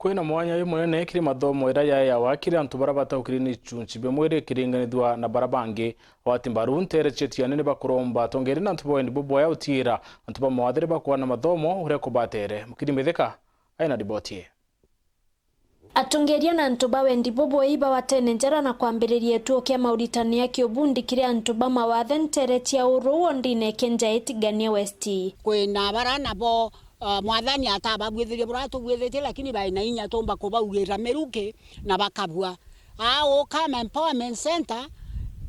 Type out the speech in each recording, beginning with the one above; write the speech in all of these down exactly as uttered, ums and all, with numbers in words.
Kwina mwanya jumunene kiri mathomo iria yaeawa kiri antu baria bataukiri ni ichunchi bimwe iri ikiringanithua na baria bangi. Agwati mbaru nteere cia Tiani ni bakuromba atongeria na antu ba wendi bubwaya utiira antu ba mawathe riria bakwana mathomo uria kubatere. Mukiri Mithika aina riboti ii. Atongeria na antu ba wendi bubwei bawatene njara na kwambiriria gituo kia mauritani ya kiubundi kiri antu ba mawathe nteere cia Uru wondine Kenja Itigania West. Kwina bara nabo, uh, Mwathani atababwithirie buria tubwithitie, lakini baina inya tumba kubaugira miruki na bakabua. Aa, Ukama Empowerment Center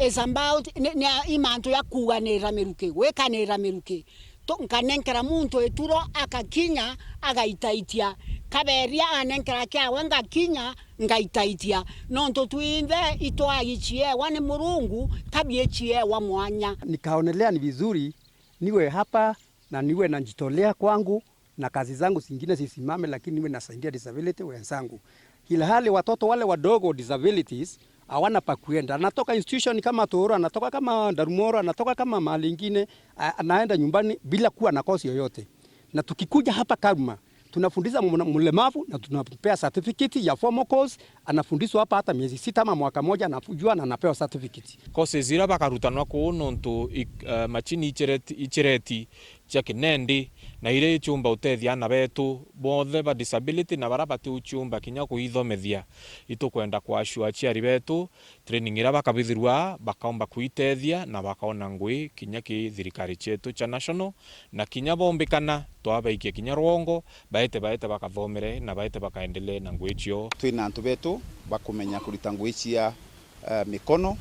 is about, ni, ni a-, i mantu ya kuuganira miruki, gwikanira miruki. Tu-, nkanenkera muntu ituro, akakinya, agaitaitia. Kaberia anenkera kiawe, ngakinya, ngaitaitia. Nontu twinthe itwagi ciewa ni Murungu, kabi ciewa mwanya. Nikaonelea ni vizuri niwe hapa na niwe najitolea kwangu na kazi zangu zingine zisimame, lakini niwe nasaidia disability wenzangu. Ilhali watoto wale wadogo, disabilities, hawana pa kuenda. Anatoka institution kama Toro, anatoka kama Darumoro, anatoka kama mahali ingine, a-, anaenda nyumbani bila kuwa na kosi yoyote. Na tukikuja hapa Karuma, tunafundisha mna-, mlemavu na tunampea certificate ya formal course, anafundishwa hapa hata miezi sita ama mwaka moja, anajua na anapewa certificate. Courses iria bakarutanwa kuu nontu i-, eh, machini ichireti-, ichireti cia kinendi, na iria ichumba utethia aana betu bonthe ba disability na baria batiuchumba kinya kuithomethia. Itukwenda ku assure aciari betu training iria bakabithirwa bakaumba kuitethia na bakona ngui kinya ki thirikari cietu cia national, na kinya bombikana twabaikia kinya rwongo, baete, baete bakathomere na baete bakaendelee na ngui cio. Twina antu betu bakumenya kurita ngui cia, eh, mikono,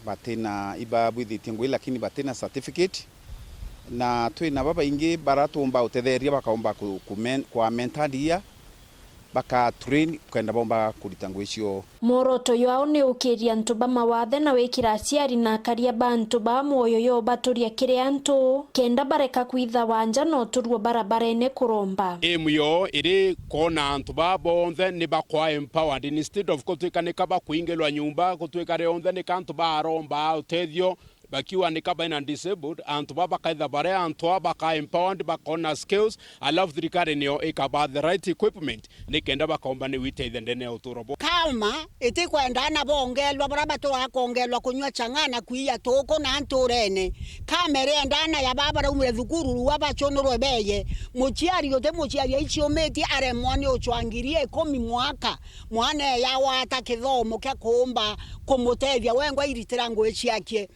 batina, ibabwithitie ngui lakini batina certificate, na twina babaingi bara tuumba utetheria bakaumba ku, ku men-, kwa mentoria, baka train kenda bomba kurita ngui cio. Mworoto jwao ni ukiria antu ba mawathe na wikira aciari na akaria ba antu ba mwoyo yobaturia kiri antu, kenda bareka kwithawa nja na uturuo barabarene kuromba. Aim yoo iri kwona antu baa bonthe ni bakwa empowered, instead of gutwika ni ka bakuingilwa nyumba, gutwika rionthe ni ka antu baromba utethio, bakiwa ni ka baina disabled, antu baa bakaitha bari antu aa baka empowered, bakona skills, alafu thirikari nio ikaba the right equipment ni kenda bakaumba ni witeithia ndene ya uturo bwao. Kama itikwenda aana bongelwa baria baturaga kongelwa kunyua chang'aa na kwiya tuku na nturene. Kama irienda aana ya baa baraumire thukuru rua bachunurwe beye. Muciari uti muciari aiciumitie aremwa ni uchwa ngiri ikumi mwaka. Mwana eya wata kithomo kia kuumba kumutethia wengwa iritira ngui ciakie.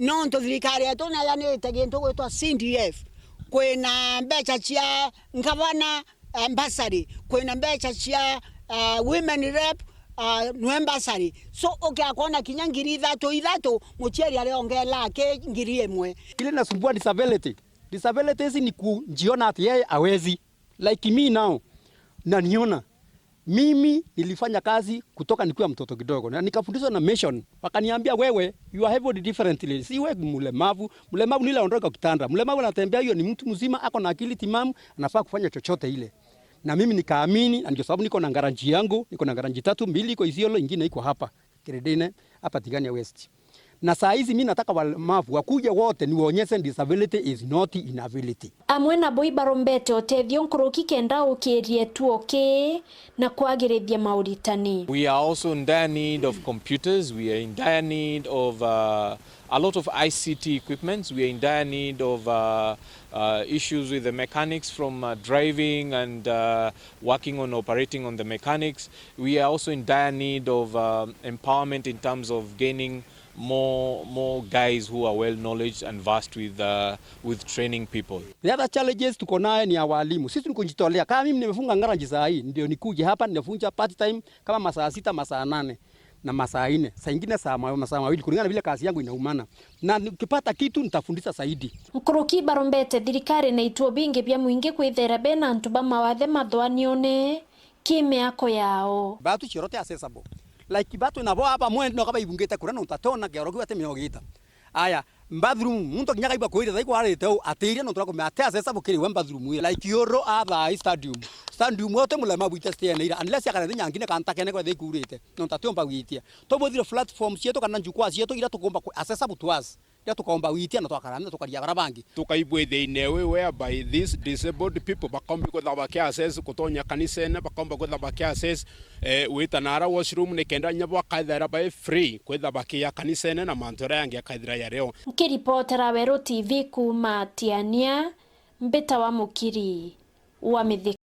Nontu thirikari yetu nayanite gintu gwitwa C D F. Kwina mbeca cia ngavana, eh, bursary, kwina mbeca cia, eh, women rep, eh, nwe bursary. So, ukiakwona kinya ngiri ithatu ithatu, muciari ariongela aki ngiri imwe. Kile nasumbua disability. Disabilities ni kujiona ati yeye hawezi. Like me now, naniona. Mimi nilifanya kazi kutoka nikiwa mtoto kidogo. Na nikafundishwa na mission. Wakaniambia, "Wewe, you are able differently." Si wewe mlemavu. Mlemavu ni ile anaondoka kwa kitanda. Mlemavu anatembea, hiyo ni mtu mzima, ako na akili timamu, anafaa kufanya chochote ile. Na mimi nikaamini, na ndio sababu niko na garage yangu, niko na garage tatu, mbili iko Isiolo, ingine iko hapa Kiridine, hapa Tigania West. Na saa hizi mi nataka walemavu wakuje wote niwaonyeshe disability is not inability. Amwe nabo ibarombete utethio nkuruki kenda ukirie tuo kii na kwagirithia mauritani. We are also in dire need of computers, we are in dire need of, uh, a lot of I C T equipments, we are in dire need of, uh, uh, issues with the mechanics from, uh, driving and, uh, working on operating on the mechanics. We are also in dire need of, um, empowerment in terms of gaining more, more guys who are well knowledge and versed with, uh, with training people. The other challenges tuko nayo ni ya walimu. Sisi ni kujitolea. Kama mimi nimefunga garage saa hii, ndio nikuje hapa, ninafunja part time kama masaa sita, masaa nane na masaa nne. Saa ingine saa ma-, masaa mawili, kulingana na vile kazi yangu inaumana. Na nikipata kitu, nitafundisha zaidi. Nkuruki barombete thirikari na ituo bingi bia mwingi kwithira bena antu ba mawathe mathoanione ki miako yao. Batu cioro ti accessible. Like, batu nabo aba mwendi no kaba ibungite kuria nontu ationa kioro kiu ati miogita. Aya, bathroom, muntu akinya kaigua kwirira, thaigua arite u, atiria nontu akumenya ati accessible kiri we bathroom ira. Like, yoro athaa i stadium. Stadium yo ti mulema bwite stene ira, unless akare thinya ngine kantakene kwa thikurite. Nontu atiomba gwitia. Tobwethire platform cietu kana njukwaa cietu ira tukumba ku accessible to us. Riria tukomba gwitia na twakara nthi na tukaria bara bangi. Tukaibwithia in a way whereby these disabled people bakomba kwithirwa baki access gutonya kanisene, bakomba kwithirwa baki access, eh, gwita na ara washroom, ni kenda inya bwakaithira bai free kwithirwa bakia kanisene na mantu jaria jangi jakaithira jario. Nkiripotera Weru T V kuuma Tiania, mbitawa Mukiri wa Mithika.